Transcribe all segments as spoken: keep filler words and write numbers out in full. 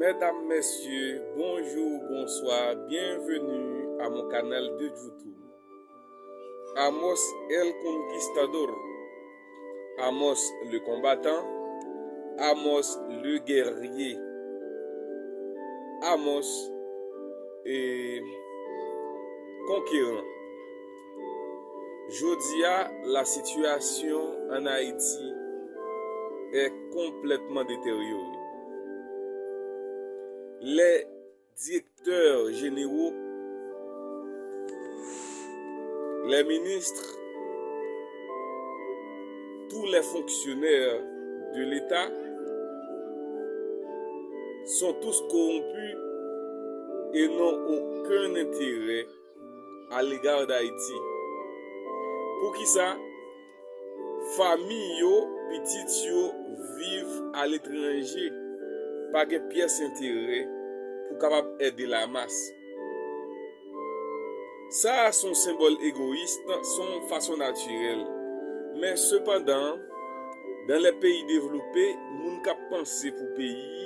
Mesdames, Messieurs, bonjour, bonsoir, bienvenue à mon canal de YouTube. Amos el Conquistador, Amos le combattant, Amos le guerrier, Amos et conquérant. Jodi a, la situation en Haïti est complètement détériorée. Les directeurs généraux, les ministres, tous les fonctionnaires de l'État sont tous corrompus et n'ont aucun intérêt à l'égard d'Haïti. Poukisa? Fanmi yo, pitit yo viv aletranje, pa gen pyès enterè pou kapab ede lamas. Sa a se yon senbòl egoyis, se yon fason natirèl. Men sepandan, dans les pays développés, moun k ap panse pou peyi,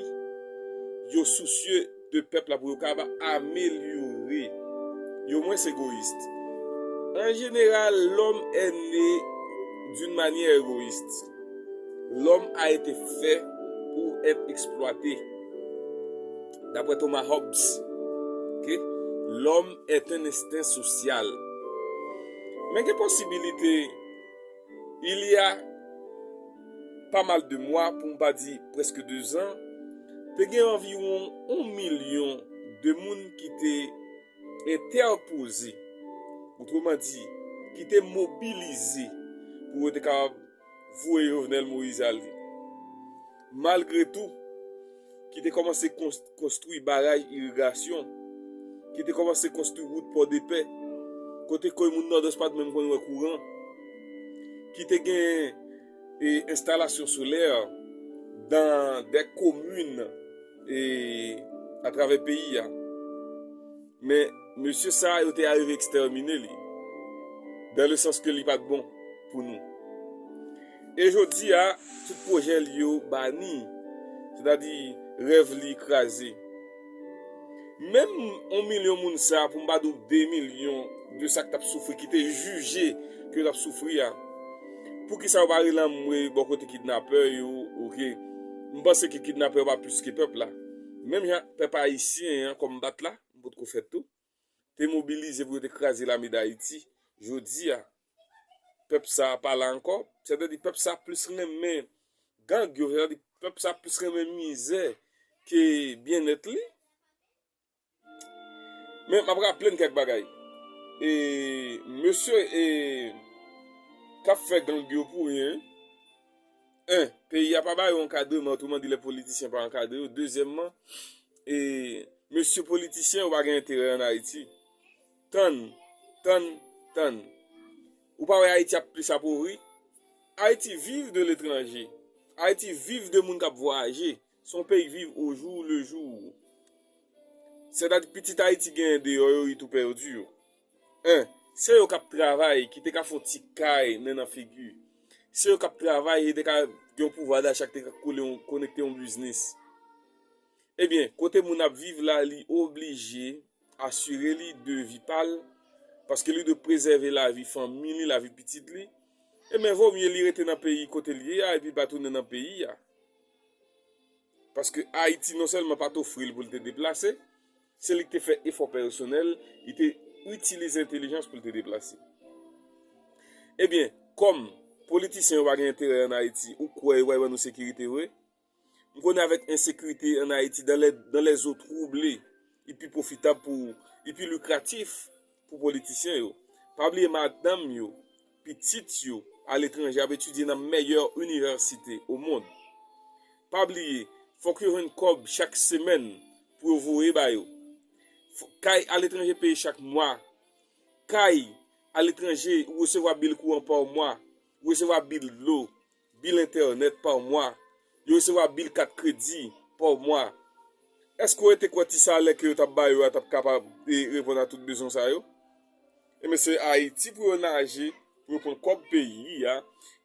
yo sousye de pèp la pou yo kapab amelyore yo mwens egoyis. En général, l'homme est né d'une manière égoïste. L'homme a été fait pour être exploité. D'après Thomas Hobbes, ok? L'homme est un instinct social. Men gen posibilite, il y a pas mal de mois, pou m pa di prèske de zan, te gen anviwon yon milyon de moun ki te entèpoze, otreman di, ki te mobilize pou yo te kapab voye Jovenel Moïse ale. Malgre tou, ki te kòmanse kons-, konstwi baraj irigasyon, ki te kòmanse konstwi wout Pòdepè, kote ke moun Nòdès pa t menm konn wè kouran, ki te gen, e, enstalasyon solè dans des communes, e, atravè peyi a. Men mesye sa a, yo te arive ekstèmine li, dans le sens ke li pa t bon pou nou. E jodi a, tout pwojè li yo bani, sètadi rèv li kraze. Menm yon milyon moun sa, pou m pa di w de milyon de sa k t ap soufri, ki te jije ke yo t ap soufri a, poukisa yo pa rele anmwe bò kote kidnapè yo, oke? M panse ke kidnapè yo pa plis ke pèp la. Menm jan pèp ayisyen an, kòm bat la, m potko fèt tou, te mobilize pou yo te kraze lame Dayiti. Jodi a, pèp sa a pa la ankò. Sètadi, pèp sa a plis renmen gang yo, sètadi, pèp sa a plis renmen mizè ke byennèt li. Men, m ap raple n kèk bagay. E, mesye, e, k ap fè gang yo pou yen, en, peyi a pa ba yo ankadreman, otreman di, lè politisyen pa ankadre yo. Dezyèmman, e, mesye politisyen yo pa gen enterè ann Ayiti. Tann, tann, tann. Ou pa wè Ayiti ap plis apovri? Ayiti viv de letranje. Ayiti viv de moun k ap vwayaje. Se yon peyi k viv au jour le jour. Sètadi pitit Ayiti genyen deyò yo, yo tou pèdi yo. En, se yo k ap travay, ki te ka fè yon ti kay nan, nan figi. Se yo k ap travay, e te ka gen yon pouvwa dacha ki te ka kole yon, konekte yon biznis. Ebyen, kote moun ap viv la, li oblije asire li de vi pa l, paske li dwe prezève lavi fanmi li, lavi pitit li. Ebyen, vo mye li rete nan peyi kote l ye a, epi pa tounen nan peyi a. Paske Ayiti non sèlman pa t ofri l pou l te deplase, se li ki te fè efò pèsonèl, li te itilize entèlijans pou l te deplase. Ebyen, kòm politisyen yo pa gen enterè ann Ayiti, ou kwè yo pral ban nou sekirite vre? M konnen avèk ensekirite ann Ayiti, dans les, dans les eaux troublées, li pi pwofitab pou, li pi likratif pou politisyen yo. Pa bliye madanm yo, pitit yo, aletranje, ap etidye nan mèyè inivèsite o mond. Pa bliye, fòk yo jwenn kòb chak semèn pou yo voye ba yo. Fò-, kay aletranje peye chak mwa. Kay aletranje, ou resevwa bil kouran pa mwa, ou resevwa bil dlo, bil entènèt pa mwa, yo resevwa bil kat kredi pa mwa. Èske w te kwè ti salè ke yo t ap ba yo a t ap kapab, e, reponn a tout bezwen sa yo? Ebyen, se Ayiti pou yo naje, pou yo pran kòb peyi a,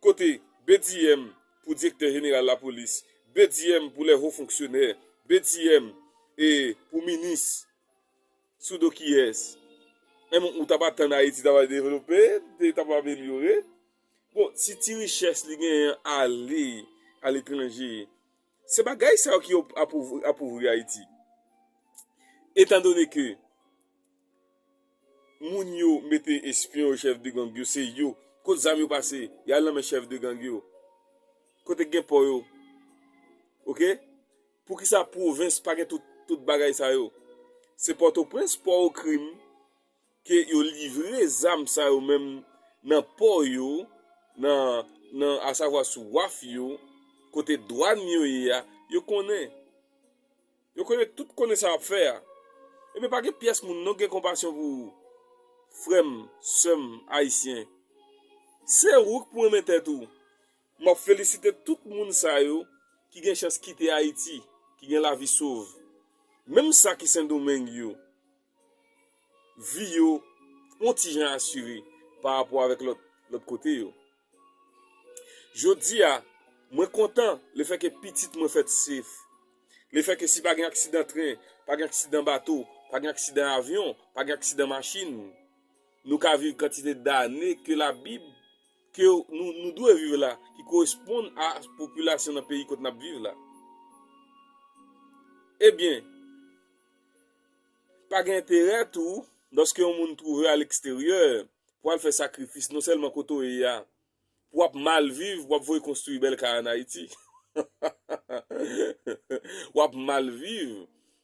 kote B D M pou direktè jeneral lapolis, B D M pou lè wo fonksyonè, B D M e pou minis sou do kiyès? Enben, ou t ap atann Ayiti t ap devlope, te t ap amelyore. Bon, si ti richès li genyen ale aletranje, se bagay sa yo ki ap, ap ouvri, ap ouvri Ayiti. Etandone ke moun yo mete espyon yo, chèf de gang yo, se yo. Kot zam yo pase? Y al nan men chèf de gang yo. Kote gen pò yo? Oke? Poukisa pwovens pa gen tout, tout bagay sa yo? Se Pòtoprens, pò o krim, ke yo livre zam sa yo menm nan pò yo, nan, nan, asavwa sou waf yo, kote dwàn yo ye a, yo konnen. Yo konnen tout konnen sa y ap fè a. Ebyen, pa gen pyès moun non gen konpasyon pou ou, frè m, sè m, ayisyen. Se ou k pou renmen tèt ou. M ap felisite tout moun sa yo ki gen chans kite Ayiti, ki gen lavi sov. Menm sa ki Sendomeng yo, vi yo on ti jan asire pa rapò avèk lòt, lòt kote yo. Jodi a, mwen kontan lefètke pitit mwen fèt sef. Lefètke si pa gen aksidan tren, pa gen aksidan bato, pa gen aksidan avyon, pa gen aksidan machin, nou ka viv kantite dane ke Labib, ke nou, nou dwe viv la, ki koresponn a popilasyon nan peyi kote n ap viv la. Ebyen, pa gen enterè tou, lòske yon moun twouve a leksteryè, pou al fè sakrifis, non sèlman kote w ye a, pou w ap mal viv, w ap voye konstwi bèl kay ann Ayiti. W ap mal viv,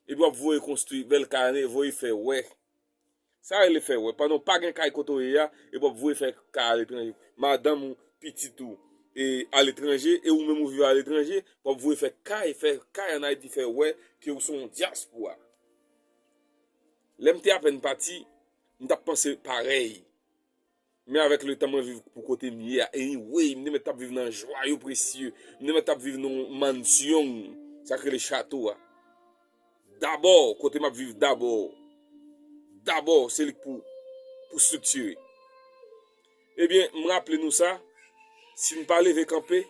epi w ap voye konstwi bèl kay, voye fè wè. Sa rele fè wè. Pandan w pa gen kay kote w ye a, epi w ap voye fè kay aletranje. Madanm ou, pitit ou, e aletranje, e ou menm ou viv aletranje, w ap voye fè kay, fè kay ann Ayiti, fè wè ke ou se yon dyaspora. Lè m te apèn pati, m t ap panse parèy. Men avèk letan mwen viv pou kote m ye a. Anyway, m te mèt t ap viv nan jwa yo presye. M te mèt t ap viv nan yon mansyon. Sa k rele chato a. Dabò, kote m ap viv dabò. Dabò, se li k pou, pou estriktire. Ebyen, m raple nou sa, si n pa leve kanpe,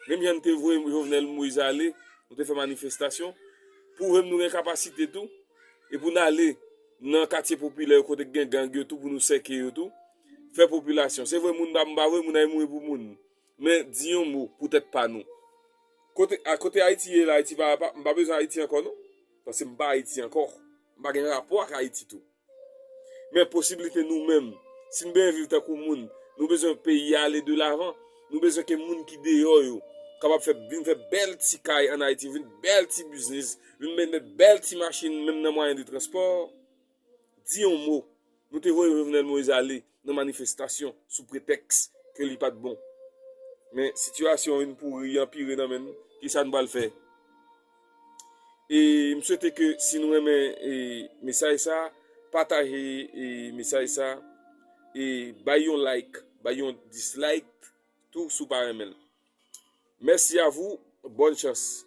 menm jan n te voye Jovenel Moïse ale, nou te fè manifestasyon, pwouve m nou gen kapasite tou, e pou n ale nan katye popilè yo kote k gen gang yo tou, pou nou sèke yo tou, fè popilasyon. Se vre, moun pa, m pa voye moun al mouri pou moun, men di yon mo pou tèt pa nou. Kote, a kote Ayiti ye la, Ayiti pa, pa, m pa bezwen Ayiti ankò non, paske m pa Ayiti ankò. M pa gen rapò ak Ayiti tou. Men posiblite nou menm, si n bezwen viv tankou moun, nou bezwen peyi a ale de lavan, nou bezwen ke moun ki deyò yo kapab fè, vin fè bèl ti kay ann Ayiti, vin bèl ti biznis, vin mete bèl ti machin, menm nan mwayen de transpò. Di yon mo, nou te voye Jovenel Moïse ale nan manifestasyon sou pretèks ke li pa t bon. Men sitiyasyon an vin pouri, anpire nan men n, kisa n pral fè? E m swete ke si nou renmen, e, mesaj sa, pataje, e, mesaj sa, e bay yon like, bay yon dislike tou si w pa renmen l. Mèsi a vou, bòn chans.